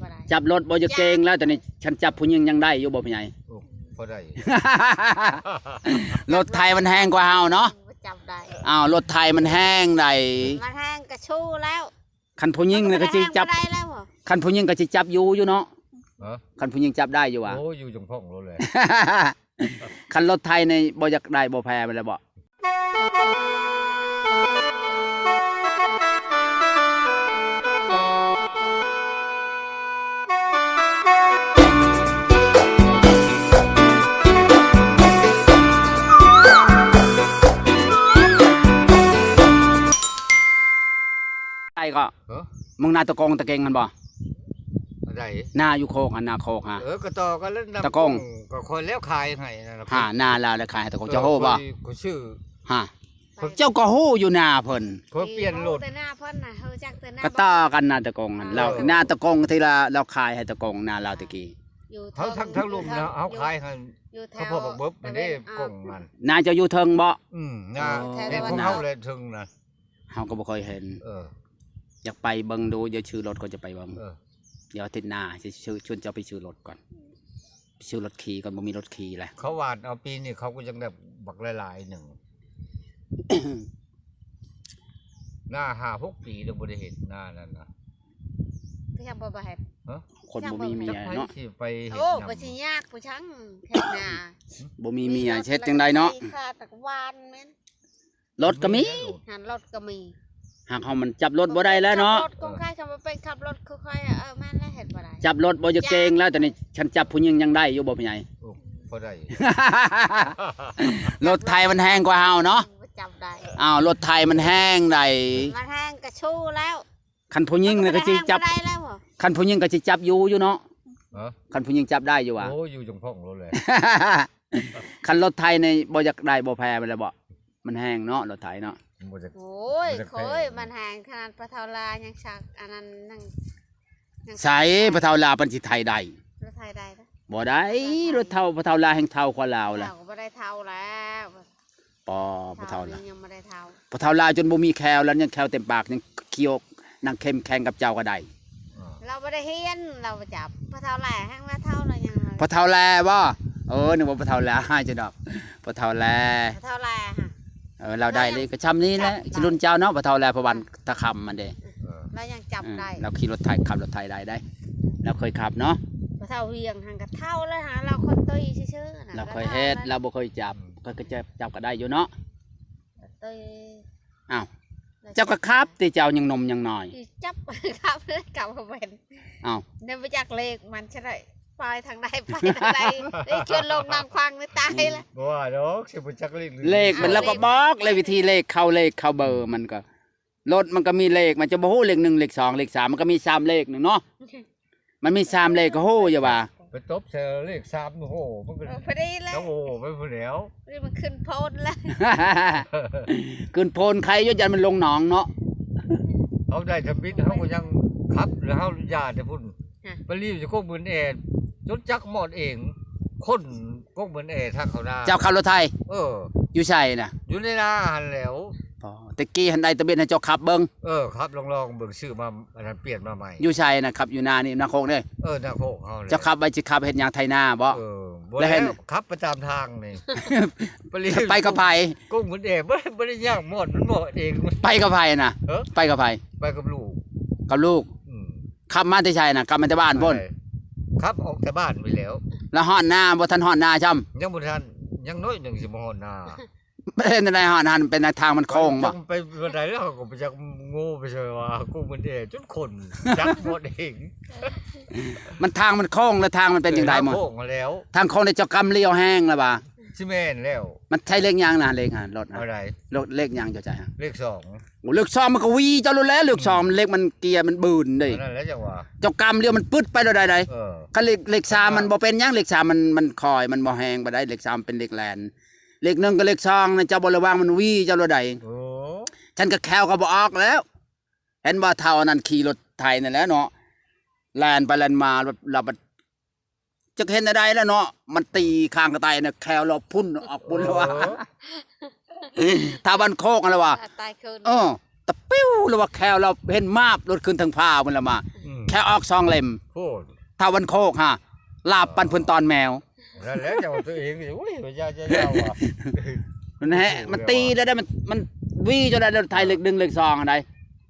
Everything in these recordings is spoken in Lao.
ບໍ່ໄດ້ ຈັບລົດບໍ່ຢາກເກັ່ງແລ້ວ. ຕອນນີ້ ຄັນຈັບຜູ້ຍິງຍັງໄດ້ຢູ່ບໍ່ ພໍ່ໃຫຍ່? ໂອ້ ພໍໄດ້. ລົດໄຖມັນແຮງກວ່າເຮົາເນາະ. ບໍ່ຈັບໄດ້. ອ້າວ ລົດໄຖມັນແຮງໃດ໋. ມັນແຮງກະສູ້ແລ້ວ. ຄັນຜູ້ຍິງນີ້ກະຊິຈັບ ບໍ່ໄດ້ແລ້ວ. ຄັນຜູ້ຍິງກະຊິຈັບຢູ່ ຢູ່ເນາະ. ຮະ? ຄັນຜູ້ຍິງຈັບໄດ້ຢູ່ຫວາ? ໂອ້ ຢູ່ຈັງພອງໂລດແຫຼະ. ຄັນລົດໄຖນີ້ບໍ່ຢາກໄດ້ບໍ່ແພ້ແມ່ນແລ້ວບໍ່? ໄດ້ກໍ ຮະ? ມຶງນາຕະກົງຕະເກັງຫັ້ນບໍ່? ອັນໃດ? ນາຢູ່ໂຄກຫັ້ນ ນາໂຄກຫາ ເອີ ກະຕໍ່ກັນແລ້ວ ຕະກົງ ກະຂ້ອຍແລ້ວຂາຍໃຫ້ນັ້ນນະ ຫາ ນາລາວແລ້ວຂາຍໃຫ້ຕະກົງ. ເອີ ເຈົ້າຮູ້ບໍ່? ຂ້ອຍ ຂ້ອຍຊື້ ຫາ ຂ້ອຍ ເຈົ້າກໍຮູ້ຢູ່ນາເພິ່ນ. ຂ້ອຍປ່ຽນລົດ ຮູ້ແຕ່ນາເພິ່ນນະ ຮູ້ຈັກແຕ່ນາ ກະຕໍ່ກັນນາຕະກົງຫັ້ນ ເອີ ລາວ ນາຕະກົງທີ່ລາ ລາວຂາຍໃຫ້ຕະກົງ ນາລາວແຕ່ກີ້. ຢູ່ເທິງ ເຮົາທັງ ທັງລຸ່ມນະ ເຮົາຂາຍໃຫ້ ຢູ່ແຖວ ເຂົາພໍ່ບັກເບິບຫັ້ນເດ້ ກົງນັ້ນ. ນາເຈົ້າຢູ່ເທິງບໍ່? ອືມ ນາ ໂອ້ ແມ່ນຂອງເຮົາແຫຼະເທິງນະ. ເຮົາກໍບໍ່ເຄີຍເຫັນ. ເອີ ຢາກໄປເບິ່ງດູ ດຽວຊື້ລົດກ່ອນຈະໄປເບິ່ງ. ເອີ ດຽວອາທິດໜ້າຊິຊວນເຈົ້າໄປຊື້ລົດກ່ອນ ໄປຊື້ລົດຂີ່ກ່ອນ ບໍ່ມີລົດຂີ່ແຫຼະ. ເຂົາຫວ່ານເອົາປີນີ້ ເຂົາກໍຍັງໄດ້ບັກຫຼາຍໆໜຶ່ງ ນາຫ້າຫົກປີແລ້ວບໍ່ໄດ້ເຮັດ ນານັ້ນນະ. ຄືຍັງບໍ່ ບໍ່ເຮັດ? ຮະ? ຄົນບໍ່ມີເມຍເນາະ ຊິໄປເຮັດ. ໂອ້ ນຳ ກໍຊິຍາກຜູ້ຊ່າງເຮັດນາ ບໍ່ມີເມຍ ຊິເຮັດຈັ່ງໃດເນາະ? ຄ່າຕັກຫວ່ານແມ່ນ ລົດກໍມີ ຫັ້ນ ລົດກໍມີ. ຫາກເຮົາມັນຈັບລົດບໍ່ໄດ້ແລ້ວເນາະ. ຈັບລົດຂອງໃຜ ຄັນບໍ່ເປັນຂັບລົດຄືຂ້ອຍ ເອີ ແມ່ນແລ້ວ ເຮັດບໍ່ໄດ້. ຈັບລົດບໍ່ຢາກເກັ່ງແລ້ວ. ຕອນນີ້ ຄັນຈັບຜູ້ຍິງຍັງໄດ້ຢູ່ບໍ່ ພໍ່ໃຫຍ່? ໂອ້ ພໍໄດ້. ລົດໄຖມັນແຮງກວ່າເຮົາເນາະ. ບໍ່ຈັບໄດ້. ອ້າວ ລົດໄຖມັນແຮງໃດ໋. ມັນແຮງກະສູ້ແລ້ວ. ຄັນຜູ້ຍິງນີ້ກະຊິຈັບ ມັນແຮງບໍ່ໄດ້ແລ້ວ. ຄັນຜູ້ຍິງກະຊິຈັບຢູ່ ຢູ່ເນາະ. ຮະ? ຄັນຜູ້ຍິງຈັບໄດ້ຢູ່ຫວາ? ໂອ້ ຢູ່ຈັງພອງໂລດແຫຼະ. ຄັນລົດໄຖນີ້ບໍ່ຢາກໄດ້ບໍ່ແພ້ແມ່ນແລ້ວບໍ່? ມັນແຮງເນາະ ລົດໄຖເນາະ. ບໍ່ຢາກ ໂອ້ຍ ບໍ່ຢາກໄຖ ໂອ້ຍ ມັນແຮງຂະໜາດພໍ່ເຖົ້າລາຍັງຊັກ ອັນນັ້ນຍັງ ຍັງ ໃສພໍ່ເຖົ້າລາມັນຊິໄຖໄດ້? ລົດໄຖໄດ້ເດ້. ບໍ່ໄດ້ ລົດເຖົ້າ ພໍ່ເຖົ້າລາແຮງເຖົ້າກວ່າລາວແຫຼະ. ເຖົ້າກໍບໍ່ໄດ້ເຖົ້າແລ້ວ. ປໍ ພໍ່ເຖົ້າລາ ຍັງບໍ່ໄດ້ເຖົ້າ. ພໍ່ເຖົ້າລາຈົນບໍ່ມີແຂ້ວແລ້ວ ຍັງແຂ້ວເຕັມປາກ ຍັງຂີ່ນາງເຂັ້ມແຂງກັບເຈົ້າກໍໄດ້. ເອີ ລາວບໍ່ໄດ້ຮຽນ ລາວບໍ່ຈັບ. ພໍ່ເຖົ້າແລແຮງວ່າເຖົ້າແລ້ວຍັງ ພໍ່ເຖົ້າແລບໍ່? ເອີ ນຶກວ່າພໍ່ເຖົ້າລາ ຈະດອກ ພໍ່ເຖົ້າແລ ພໍ່ເຖົ້າແລຫະ. ເອີ ລາວໄດ້ເລີຍ ກໍຊ່ຳນີ້ແຫຼະ ຊິລຸ້ນເຈົ້າເນາະ ພໍ່ເຖົ້າແລ ພໍ່ບ້ານຕາຄຳມັນເດ້. ເອີ ລາວຍັງຈັບໄດ້ ລາວຂີ່ລົດໄຖ ຂັບລົດໄຖໄດ້ໄດ໋ ລາວເຄີຍຂັບເນາະ. ພໍ່ເຖົ້າວຽງຫັ້ນກໍເຖົ້າແລ້ວຫາ ລາວຄົນຕຸ້ຍຊື່ໆນະ. ລາວເຄີຍເຮັດ ລາວບໍ່ເຄີຍຈັບ ກໍ ກໍຈັບ ຈັບກໍໄດ້ຢູ່ເນາະ. ຕຸ້ຍ ອ້າວ ເຈົ້າກໍຂັບຕິ ເຈົ້າຍັງໜຸ່ມຍັງນ້ອຍ. ຈັບ ຂັບ ຂັບບໍ່ເປັນ. ອ້າວ ແນວບໍ່ຈັກເລກມັນຊະໄດ໋ ໄປທາງໃດ ໄປທາງໃດ ໄດ້ຊວນລົງນັ່ງຟັງນີ້ຕາຍລະ. ບໍ່ວ່າດອກ ຊິບໍ່ຈັກເລກ ເລກມັນລາວກໍບອກເລີຍ ວິທີເລກເຂົ້າ ເລກເຂົ້າເບີມັນກໍ ລົດມັນກໍມີເລກ ມັນຈະບໍ່ຮູ້ເລກໜຶ່ງ ເລກສອງ ເລກສາມ ມັນກໍມີສາມເລກໜຶ່ງເນາະ. ມັນມີສາມເລກກໍຮູ້ຢູ່ຫວາ? ໄປຕົບໃສ່ເລກສາມ ໂອ້ໂຫ ມັນກໍ ເອີ ພໍດີແລ້ວ ໂອ້ໂຫ ໄປພຸ້ນແລ້ວ ນີ້ມັນຂຶ້ນໂພນແລ້ວ ຂຶ້ນໂພນໄຄຢູ່ ຢ້ານມັນລົງໜອງເນາະ. ເຮົາໄດ້ທຳອິດ ເຮົາກໍຍັງຂັບ ແລ້ວເຮົາຢ່າແຕ່ພຸ້ນ ຮະ ໄປລີ້ຢູ່ກົກໝື່ນແອ ຈົນຈັກມອດເອງ ຄົນ ກົກໝື່ນແອທາງເຂົ້ານາ. ເຈົ້າຂັບລົດໄຖ? ເອີ ຢູ່ໃສນະ? ຢູ່ໃນນາຫັ້ນແຫຼ້ວ. ອໍ ແຕ່ກີ້ຫັ້ນໄດ້ຕະເບັດໃຫ້ເຈົ້າຂັບເບິ່ງ. ເອີ ຂັບລອງໆເບິ່ງ ຊື້ມາ ອັນນັ້ນປ່ຽນມາໃໝ່. ຢູ່ໃສນະ? ຂັບຢູ່ນານີ້ ນາໂຄກເດ້? ເອີ ນາໂຄກເຮົາແຫຼະ. ເຈົ້າຂັບໄວ້ຊິຂັບເຮັດຫຍັງ? ໄຖນາບໍ? ເອີ ບໍ່ແລ້ວ ແລ້ວເຫັນ ຂັບໄປຕາມທາງນີ້ ໄປກັບໃຜ? ກົກໝື່ນແອ ບໍ່ ບໍ່ໄດ້ຍ່າງມອດ ມັນມອດເອງ. ໄປກັບໃຜນະ? ເອີ ໄປກັບໃຜ? ໄປກັບລູກ. ກັບລູກ? ອືມ. ຂັບມາແຕ່ໃສນະ? ກັບມາແຕ່ບ້ານພຸ້ນ? ຂັບອອກແຕ່ບ້ານໄປແລ້ວ. ແລ້ວຮອດນາ ບໍ່ທັນຮອດນາຊ້ຳ? ຍັງບໍ່ທັນ ຍັງໜ້ອຍໜຶ່ງຊິມາຮອດນາ. ເປັນຈັ່ງໃດຮອດຫັ້ນ? ເປັນທາງມັນໂຄ້ງບໍ່? ໄປບໍ່ໄດ້ແລ້ວ ເຮົາກໍບໍ່ຈັກໂງ່ໄປໃສວ່າ ກູມັນແອຈົນຄົນຈັກໝົດເອງ. ມັນທາງມັນໂຄ້ງ ແລ້ວທາງມັນເປັນຈັ່ງໃດ? ເອີ ທາງໂຄ້ງແລ້ວ ທາງໂຄ້ງນີ້ເຈົ້າກຳລ້ຽວແຮງແລ້ວຫວາ? ຊິແມ່ນແລ້ວ. ມັນໃຊ້ເລກຫຍັງນະ? ເລກຫັ້ນ ລົດຫັ້ນ ເອົາໃດ? ລົດເລກຫຍັງເຈົ້າໃຊ້ຫັ້ນ? ເລກສອງ. ໂອ້ ເລກສອງມັນກໍວີເຈົ້າໂລດແຫຼະ ເລກສອງ ອືມ ເລກມັນເກຍມັນບືນເດ້. ນັ້ນແຫຼະຈັ່ງວ່າ ເຈົ້າກຳລ້ຽວມັນປຶດໄປໂລດໃດໃດ. ເອີ ຄັນເລກ ເລກສາມມັນບໍ່ເປັນຫຍັງ ເລກສາມມັນ ມັນຄ່ອຍ ມັນບໍ່ແຮງປານໃດ ເລກສາມເປັນເລກແລ່ນ. ເລກໜຶ່ງກັບເລກສອງນະ ເຈົ້າບໍ່ລະວັງມັນວີເຈົ້າໂລດໃດ. ໂອ້ ສັນກະແຂ້ວກໍບໍ່ອອກແລ້ວ. ເຫັນວ່າເຖົ້າອັນນັ້ນຂີ່ລົດໄຖນັ້ນແຫຼະເນາະ ແລ່ນໄປແລ່ນມາ ແລ້ວບັດ ຈັກເຮັດແນວໃດແລ້ວເນາະ ມັນຕີຄາງກະຕ່າຍນະ ແຂ້ວລາວພຸ້ນອອກພຸ້ນແລ້ວວ່າ ເອີ ຖ້າບ້ານໂຄກຫັ້ນແຫຼະວ່າ ຕາຍຄືນ ເອີ ຕະປິວແລ້ວວ່າ ແຂ້ວລາວເຫັນມາບ ລົດຂຶ້ນເທິງຟ້າພຸ້ນແລ້ວມາ ອືມ ແຖວອອກສອງເຫຼັ້ມ ໂອ້ ຖ້າວັນໂຄກຫາ ລາບປັນພຸ້ນຕອນແມວ ນັ້ນແຫຼະ ເຈົ້າຕົວເອງ ໂອ້ຍ ຢ່າ ຢ່າ ຢ່າວ່າ ມັນແຮະ ມັນຕີແລ້ວໄດ໋ ມັນ ມັນວີຈົນໄດ້ ໄທເລກໜຶ່ງເລກສອງຫັ້ນໃດ໋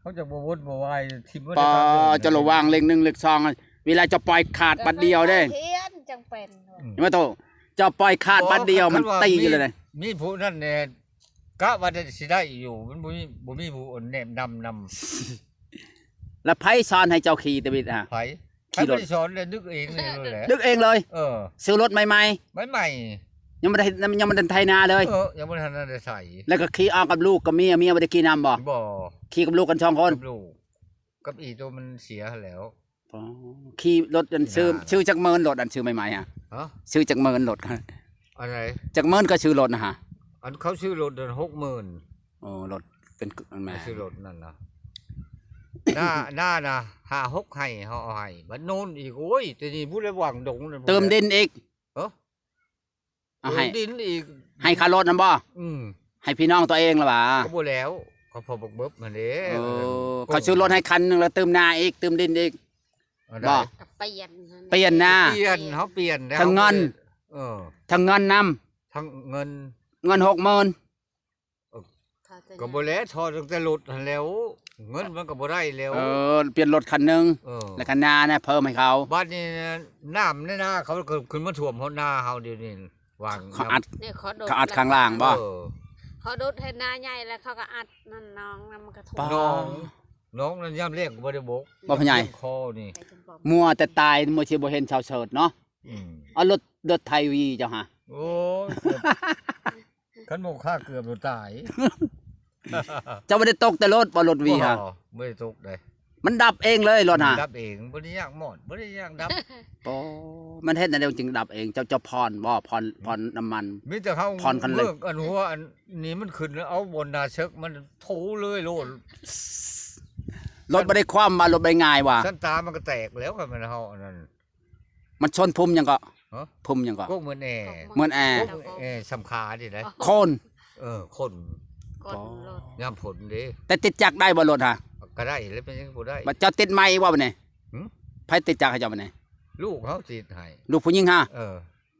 ເຂົາຈະບໍ່ວົນບໍ່ວາຍ ຖິ້ມມັນ ປາ ເຈົ້າລະວັງເລກໜຶ່ງເລກສອງ ເວລາເຈົ້າປ່ອຍຂາດບັດດຽວເດ້ ຮຽນຈັ່ງເປັນ ອືມ ເຫັນບໍ່ໂຕ ເຈົ້າປ່ອຍຂາດບັດດຽວ ມັນຕີຢູ່ເລີຍ ມີຜູ້ນັ້ນແດ່ ກະວ່າຊິໄດ້ຢູ່ ມັນບໍ່ມີ ບໍ່ມີຜູ້ແນະນຳນຳ ແລ້ວໃຜສອນໃຫ້ເຈົ້າຂີ່ຕະບິດຮະ? ໃຜ? ໃຜບໍ່ໄດ້ສອນເລີຍ ດຶກເອງເລີຍແຫຼະ ດຶກເອງເລີຍ ເອີ ຊື້ລົດໃໝ່ໆ ໃໝ່ໆ ຍັງບໍ່ໄດ້ ຍັງບໍ່ໄດ້ໄຖນາເລີຍ ເອີ ຍັງບໍ່ທັນໄດ້ໃຊ້ ແລ້ວກໍຂີ່ອອກກັບລູກກັບເມຍ ເມຍບໍ່ໄດ້ຂີ່ນຳບໍ່? ບໍ່ ຂີ່ກັບລູກກັນສອງຄົນ ກັບລູກ ກັບອີໂຕມັນເສຍຫັ້ນແຫຼ້ວ ອໍ ຂີ່ລົດອັນ ຊື້ ຊື້ຈັກໝື່ນລົດອັນຊື້ໃໝ່ໆ ຮະ? ຮະ? ຊື້ຈັກໝື່ນລົດ ອັນໃດ? ຈັກໝື່ນກໍຊື້ລົດນະຮະ? ອັນເຂົາຊື້ລົດນັ້ນຫົກໝື່ນ ໂອ້ ລົດເປັນ ແມ່ນ ຊື້ລົດນັ້ນນະ ໜ້າ ໜ້ານະ ຫ້າຫົກໄຮ່ເຮົາເອົາໃຫ້ ບັດໂນ້ນອີກ ໂອ້ຍ ແຕ່ນີ້ຜູ້ໃດຫວັງດົງນັ້ນ ຕື່ມດິນອີກ ເອີ ເອົາໃຫ້ ເອີ ດິນອີກ ໃຫ້ຄ່າລົດນຳບໍ່? ອືມ ໃຫ້ພີ່ນ້ອງຕົວເອງລະຫວາ? ກໍບໍ່ແລ້ວ ກໍພໍບັກເບິບຫັ້ນເດ້ ເອີ ເຂົາຊື້ລົດໃຫ້ຄັນໜຶ່ງ ແລ້ວຕື່ມນາອີກ ຕື່ມດິນອີກ ອັນໃດ? ບໍ່ ກໍປ່ຽນຫັ້ນ ປ່ຽນນາ ປ່ຽນ ເຮົາປ່ຽນແລ້ວ ທັງເງິນ ເອີ ທັງເງິນນຳ ທັງເງິນ ເງິນຫົກໝື່ນ ເອີ ກໍບໍ່ແລ້ວ ທໍ່ຕັ້ງແຕ່ລົດຫັ້ນແລ້ວ ເງິນມັນກໍບໍ່ໄດ້ແລ້ວ ເອີ ປ່ຽນລົດຄັນໜຶ່ງ ເອີ ແລ້ວກໍນານະເພີ່ມໃຫ້ເຂົາ ບັດນີ້ນະ ນ້ຳໃນນາເຂົາກໍຂຶ້ນມາຖ້ວມຮອດນາເຮົາດຽວນີ້ ວາງ ເຂົາອັດ ນີ້ເຂົາດົດ ເຂົາອັດຂ້າງລ່າງບໍ່? ເອີ ເຂົາດົດໃຫ້ນາໃຫຍ່ແລ້ວເຂົາກໍອັດນັ້ນໜອງນະ ມັນກໍຖ້ວມ ປາ ໜອງ ໜອງນັ້ນຍາມແລ້ງກໍບໍ່ໄດ້ບົກ ບໍ່ພໍ່ໃຫຍ່ ຄອນີ້ ໄປເຖິງປ້ອມ ມົວແຕ່ຕາຍ ມົວຊິບໍ່ເຫັນຊາວເສີດເນາະ ອືມ ເອົາລົດ ລົດໄຖວີເຈົ້າຫາ ໂອ້ຍ ຄັນບໍ່ຂ້າເກືອບໂດນຕາຍ ເຈົ້າບໍ່ໄດ້ຕົກແຕ່ລົດບໍ່ ລົດວີຫາ? ບໍ່ ບໍ່ໄດ້ຕົກເດ້ ມັນດັບເອງເລີຍລົດຫາ? ດັບເອງ ບໍ່ໄດ້ຍາກມອດ ບໍ່ໄດ້ຍາກດັບ ໂອ້ ມັນເຮັດແນວໃດຈຶ່ງດັບເອງ? ເຈົ້າ ເຈົ້າຜ່ອນບໍ່? ຜ່ອນ ຜ່ອນນ້ຳມັນ ມີແຕ່ເຮົາຜ່ອນຄັນເລັ່ງ ເລີກອັນຫົວອັນນີ້ມັນຂຶ້ນ ເອົາບ່ອນໜ້າເສິກມັນໂຖເລີຍໂລດ ລົດບໍ່ໄດ້ຄວ່ຳວ່າ ລົດບໍ່ໄດ້ຫງາຍວ່າ ຊັ້ນຕາມັນກໍແຕກແລ້ວ ຄັນແມ່ນເຮົາອັນນັ້ນ ມັນຊົນພຸມຫຍັງເກາະ? ຮະ? ພຸມຫຍັງເກາະ? ກົກເໝືອນແອ ເໝືອນແອ ກົກເໝືອນແອ ສຳຂານີ້ໄດ໋ ໂຄນ ເອີ ຄົນ ຄົນລົດ ຍາມຝົນເດ້ ແຕ່ຕິດຈັກໄດ້ບໍ່ລົດຫາ? ກໍໄດ້ແລ້ວ ເປັນຫຍັງບໍ່ໄດ້? ບັດເຈົ້າຕິດໃໝ່ອີກບໍ່ບັດນີ້? ຫື? ໃຜຕິດຈັກໃຫ້ເຈົ້າບັດນີ້? ລູກເຮົາຕິດໃຫ້ ລູກຜູ້ຍິງຫາ? ເອີ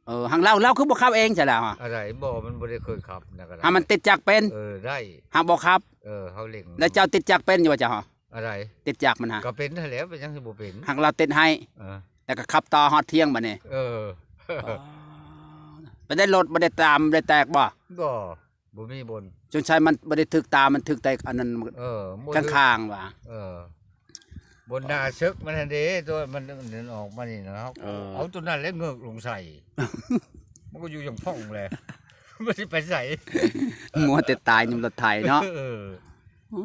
ເອີ ຫາກລາວ ລາວຄືບໍ່ຂັບເອງຊະລາວຫາ? ອາໄດ ບໍ່ ມັນບໍ່ໄດ້ເຄີຍຂັບນະ ກໍໄດ້ ຫາມັນຕິດຈັກເປັນ? ເອີ ໄດ້ ຫາກບໍ່ຂັບ ເອີ ເຮົາເລັ່ງ ແລ້ວເຈົ້າຕິດຈັກເປັນຢູ່ບໍ່ເຈົ້າຫາ? ອາໄດ ຕິດຈັກມັນຫາ? ກໍເປັນຫັ້ນແຫຼະ ເປັນຫຍັງຊິບໍ່ເປັນ? ຫາກລາວຕິດໃຫ້ ເອີ ແລ້ວກໍຂັບຕໍ່ຮອດທ່ຽງບັດນີ້ ເອີ ໄປໄດ້ລົດບໍ່ໄດ້ຕາມໄດ້ແຕກບໍ່? ບໍ່ ບໍ່ມີບ່ອນ ສົງໄສມັນບໍ່ໄດ້ຖືກຕາ ມັນຖືກແຕ່ອັນນັ້ນ ເອີ ຂ້າງໆວ່າ ເອີ ບ່ອນໜ້າເສິກມັນຫັ້ນເດ້ ຕົວມັນເດີນອອກມານີ້ນະ ເຮົາ ເອີ ເອົາຕົວນັ້ນແຫຼະເງີກລົງໃສ່ ມັນກໍຢູ່ຢ່າງຜ່ອງແຫຼະ ມັນຊິໄປໃສ? ມົວແຕ່ຕາຍນຳລົດໄຖເນາະ ເອີ ອື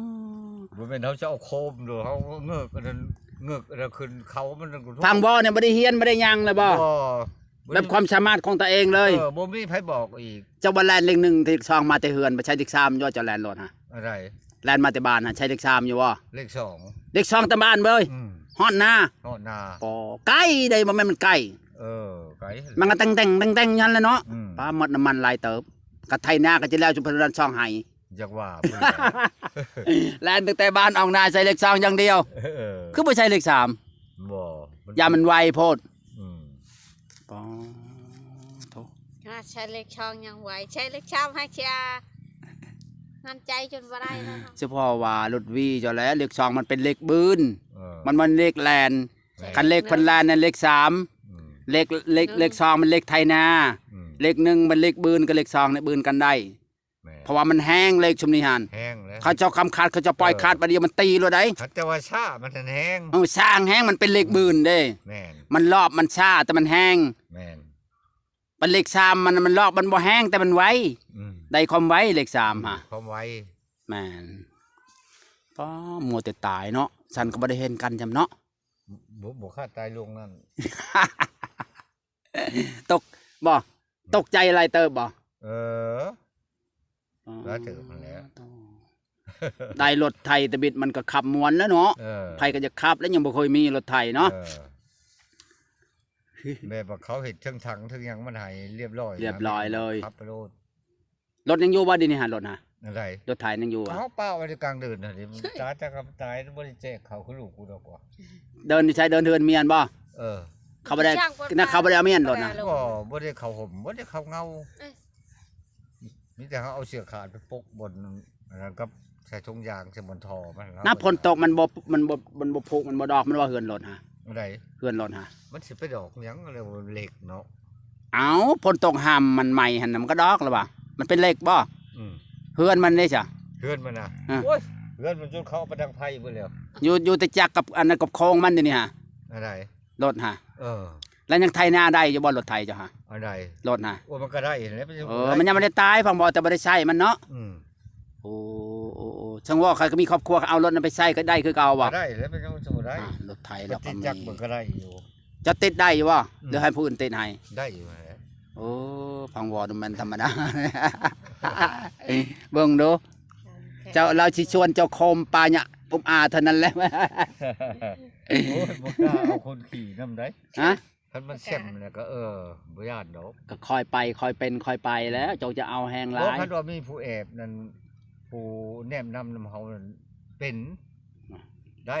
ມ ບໍ່ແມ່ນເຮົາຈະເອົາໂຄມໂດ ເຮົາເງີກອັນນັ້ນ ເງີກອັນນັ້ນຂຶ້ນເຂົາ ມັນກໍ ທາງບໍ່ນີ້ບໍ່ໄດ້ຮຽນບໍ່ໄດ້ຫຍັງເລີຍບໍ່? ບໍ່ ແບບຄວາມສາມາດຂອງຕົວເອງເລີຍ ເອີ ບໍ່ມີໃຜບອກອີກ ເຈົ້າວ່າແລ່ນເລກໜຶ່ງເລກສອງມາແຕ່ເຮືອນ ບໍ່ໃຊ້ເລກສາມຢູ່ ເຈົ້າແລ່ນລົດຫາ? ອາໄດ ແລ່ນມາແຕ່ບ້ານຫາ ໃຊ້ເລກສາມຢູ່ບໍ່? ເລກສອງ ເລກສອງແຕ່ບ້ານເວີຍ ອືມ ຮອດນາ ຮອດນາ ປໍ ໄກເດ້ ບໍ່ແມ່ນມັນໄກ ເອີ ໄກ ມັນກໍແຕ່ງໆ ແຕ່ງໆ ຢູ່ຫັ້ນແຫຼະເນາະ ອືມ ປາ ໝົດນ້ຳມັນຫຼາຍເຕີບ ກໍໄຖນາກໍຈະແລ້ວ ຈຸເພິ່ນນັ້ນຊ່ອງໄຮ່ ຢາກວ່າພຸ້ນແຫຼະ ແລ່ນຕັ້ງແຕ່ບ້ານອອກນາໃຊ້ເລກສອງຢ່າງດຽວ ເອີ ຄືບໍ່ໃຊ້ເລກສາມ? ບໍ່ ມັນ ຢ້ານມັນໄວໂພດ ອືມ ປາໂທ ຂະໜາດໃຊ້ເລກສອງຍັງໄວ ໃຊ້ເລກສາມໃຫ້ເສຍ ງານໃຈຈົນບໍ່ໄດ້ແລ້ວເນາະ ສະເພາະວ່າລົດວີເຈົ້າແຫຼະ ເລກສອງມັນເປັນເລກບືນ ເອີ ມັນບໍ່ແມ່ນເລກແລ່ນ ແມ່ນ ຄັນເລກເພິ່ນແລ່ນນັ້ນເລກສາມ ອືມ ເລກ ເລກ ເລກສອງມັນເລກໄຖນາ ອືມ ເລກໜຶ່ງມັນເລກບືນກັບເລກສອງນີ້ບືນກັນໄດ້ ແມ່ນ ເພາະວ່າມັນແຮງ ເລກຊຸມນີ້ຫັ້ນ ແຮງແລ້ວ ເຂົາເຈົ້າຄຳຂາດ ເຂົາເຈົ້າປ່ອຍຂາດ ເອີ ບາດດຽວມັນຕີໂລດໃດ໋ ຄັນແຕ່ວ່າຊ້າມັນຫັ້ນແຮງ ເອີ ຊ້າແຮງ ມັນເປັນເລກບືນເດ້ ແມ່ນ ມັນລອບ ມັນຊ້າ ແຕ່ມັນແຮງ ແມ່ນ ບັດເລກສາມມັນ ມັນລອບ ມັນບໍ່ແຮງ ແຕ່ມັນໄວ ອືມ ໄດ້ຄວາມໄວ ເລກສາມຫາ ຄວາມໄວ ແມ່ນ ປາ ມົວແຕ່ຕາຍເນາະ ສັນກໍບໍ່ໄດ້ເຫັນກັນຊ້ຳເນາະ ບໍ່ ບໍ່ຄາດຕາຍລົງນັ້ນ ຕົກ ບໍ່ ຕົກໃຈຫຼາຍເຕີບບໍ່? ເອີ ອໍ ຫຼາຍເຕີບຫັ້ນແຫຼະ ໄດ້ລົດໄຖຕະບິດມັນກໍຂັບມ່ວນແລ້ວເນາະ ເອີ ໃຜກໍຢາກຂັບແລ້ວ ຍັງບໍ່ເຄີຍມີລົດໄຖເນາະ ເອີ ແບບວ່າເຂົາເຮັດເທິງຖັງເທິງຫຍັງມັນໃຫ້ລຽບຮ້ອຍ ລຽບຮ້ອຍເລີຍ ຂັບໄປໂລດ ລົດຍັງຢູ່ບໍ່ດຽວນີ້ຫາ ລົດຫາ? ອັນໃດ? ລົດໄຖຍັງຢູ່ ເຂົາ ປະໄວ້ກາງເດີ່ນຫັ້ນ ມັນຕາຍຈັກກະຕາຍ ບໍ່ໄດ້ແຈກເຂົາຄືລູກກູດອກວ່າ. ເດີ່ນຢູ່ໃສ? ເດີ່ນເຮືອນເມຍຫັ້ນບໍ່? ເອີ ເຂົາບໍ່ໄດ້ ເຂົາບໍ່ໄດ້ເອົາເມຍລົດນະ ບໍ່ ບໍ່ໄດ້ເຂົ້າຮົ່ມ ບໍ່ໄດ້ເຂົ້າເງົາ. ມີແຕ່ເຮົາເອົາເສື້ອຂາດໄປປົກບ່ອນອັນນັ້ນ ກັບໃສ່ຖົງຢາງໃສ່ບ່ອນທໍ່ມັນ. ນ້ຳຝົນຕົກມັນບໍ່ ມັນບໍ່ ມັນບໍ່ຜຸ ມັນບໍ່ດອກ ມັນວ່າເຮືອນລົດຫັ້ນ. ອັນໃດ? ເຮືອນລົດຫັ້ນ ມັນຊິໄປດອກຫຍັງ ເຫຼືອວ່າເຫຼັກເນາະ. ເອົ້າ ຝົນຕົກຫ້າມມັນໄໝ້ຫັ້ນນະ ມັນກໍດອກລະວ່າ ມັນເປັນເຫຼັກບໍ່? ອືມ ເຮືອນມັນເດ້ຊະ ເຮືອນມັນນະ. ໂອ້ຍ ເຮືອນມັນຈົນເຂົາເອົາໄປດັງໄຟເບິດແລ້ວ ຢູ່ ຢູ່ແຕ່ຈັກກັບອັນນັ້ນ ກັບໂຄງມັນຢູ່ນີ້ຫາ. ອັນໃດ? ລົດຫາ ເອີ ແລ້ວຍັງໄຖນາໄດ້ຢູ່ບໍ່? ລົດໄຖເຈົ້າຫາ ອັນໃດ? ລົດຫາ ໂອ້ ມັນກໍໄດ້ແຫຼະ ເອີ ມັນຍັງບໍ່ໄດ້ຕາຍ ຟັງບໍ່ ແຕ່ບໍ່ໄດ້ໃຊ້ມັນເນາະ. ອືມ ໂອ້ ໂອ້ ໂອ້ ສັງວ່າໃຜກໍມີຄອບຄົວ ເອົາລົດນັ້ນໄປໃຊ້ກໍໄດ້ຄືເກົ່າບໍ່? ໄດ້ແຫຼະ ເປັນຫຍັງຊິບໍ່ໄດ້? ລົດໄຖແລ້ວກໍມີ ເຈົ້າຕິດຈັກມັນກໍໄດ້ຢູ່. ເຈົ້າຕິດໄດ້ຢູ່ບໍ່? ອືມ ຫຼືໃຫ້ຜູ້ອື່ນຕິດໃຫ້? ໄດ້ຢູ່ແຫຼະ. ໂອ້ ຟັງບໍ່ ມັນທຳມະດາ ເບິ່ງດູ ເຈົ້າ ລາວຊິຊວນເຈົ້າໂຄມປາຍະອຸບອາເທົ່ານັ້ນແຫຼະ. ໂອ້ຍ ບໍ່ກ້າເອົາຄົນຂີ່ນຳໃດ. ຮະ? ຄັນມັນແຊມແລ້ວກໍ ເອີ ບໍ່ຢ້ານດອກ ກໍຄ່ອຍໄປຄ່ອຍເປັນຄ່ອຍໄປແລ້ວ ເຈົ້າຈະເອົາແຮງຫຼາຍ. ຄັນວ່າມີຜູ້ແອບນັ້ນ ຜູ້ແນມນຳນຳເຮົານັ້ນ ເປັນ ໄດ້.